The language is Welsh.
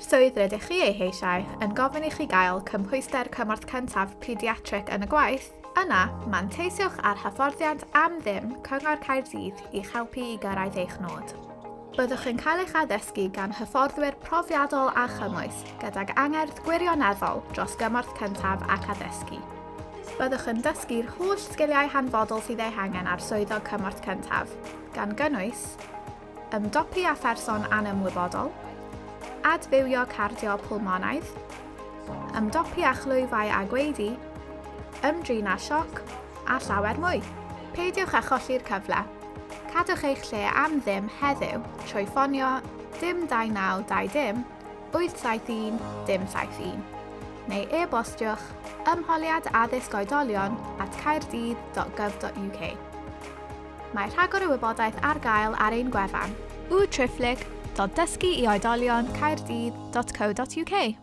Ydy'r swydd rydych chi ei heisiau yn gofyn i chi gael cymhwyster cymorth cyntaf pediatric yn y gwaith, yna manteisiwch ar hyfforddiant am ddim Cyngor Caerdydd i'ch helpu i gyrraedd eich nod. Byddwch yn cael eich addysgu gan hyfforddwyr profiadol a chymwys, gydag angerdd gwirioneddol dros gymorth cyntaf ac addysgu. Byddwch yn dysgu'r holl sgiliau hanfodol sydd eu hangen ar swyddog cymorth cyntaf, gan gynnwys, ymdopi â pherson anymwybodol, adfywio cardio pwlmonaidd, ymdopi â chlwyfau a gwaedu, ymdrin â sioc, a llawer mwy. Peidiwch â cholli'r cyfle. Cadwch eich lle am ddim heddiw trwy ffonio dim 2920 871 dim 71 neu e-bostiwch ymholiad addysg oedolion at caerdydd.gov.uk. Mae rhagor o wybodaeth ar gael ar ein gwefan www.dysguioedolioncaerdydd.co.uk.